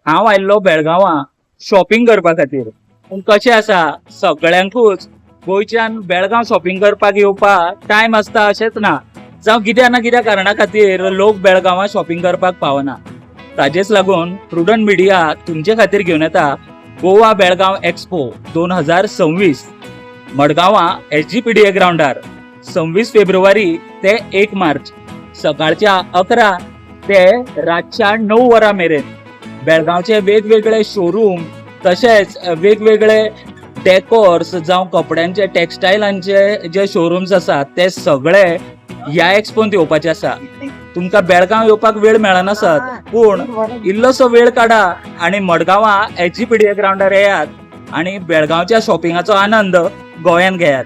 हांव आयल्लो बेळगांवां शॉपिंग करपा खातीर. पूण कशें आसा, सगळ्यांकूच गोंयच्यान बेळगांव शॉपिंग करपाक येवपाक टायम आसता अशेंच ना, जावं कित्या ना कित्या कारणा खातीर लोक बेळगांवां शॉपिंग करपाक पावना. ताजेच लागून प्रुडंट मिडिया तुमचे खातीर घेवन येता गोवा बेळगांव एक्सपो 2026, मडगांवां एसजीपीडीए ग्रावंडार 26 फेब्रुवारी ते 1 मार्च, सकाळच्या 11 ते रातच्या 9 वरां मेरेन. बेळगांवचे वेगवेगळे शोरूम तशेंच वेगवेगळे डेकोर्स जावं कपड्यांचे, टेक्सटायलांचे जे शोरूम्स आसात, ते सगळे ह्या एक्सपोन येवपाचे आसा. तुमकां बेळगांव येवपाक वेळ मेळनासत, पूण इल्लोसो वेळ काडा आणि मडगांवां एसजीपीडीए ग्रावंडार येयात आणि बेळगांवच्या शॉपिंगाचो आनंद गोंयान घेयात.